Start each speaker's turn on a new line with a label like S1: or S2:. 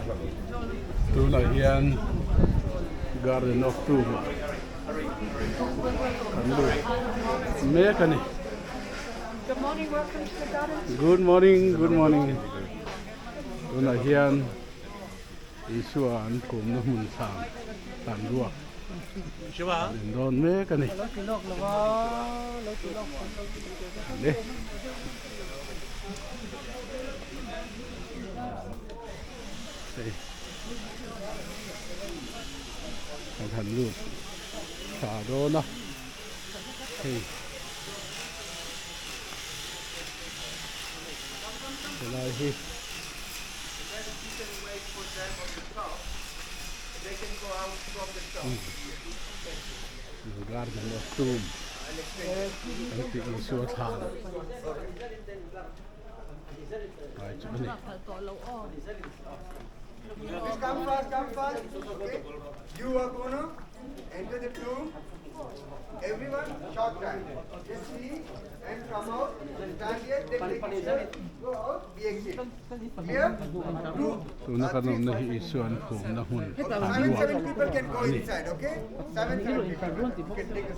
S1: Tunah hian garden of tomb ah kan lut mek a ni. Good morning good morning tunah hian Isua an phumna hmun thlan thlan ruak an en dawn mek a ni. Hei kan han lut thla dawn a hei helai hi garden of tomb an tih Isua thlan. Ai chu ani.
S2: Please come fast, come fast. Okay. You are gonna enter the tomb. Everyone, short time. Just see and come out. Stand here, then take picture. Go out, we exit. Clear? Two.
S1: Tuna kan awmna hi Isua an phumna hmun
S2: Seven,
S1: thlan
S2: seven people can
S1: ruak
S2: go
S1: a ni.
S2: inside, okay? Seven, seven people. You can take a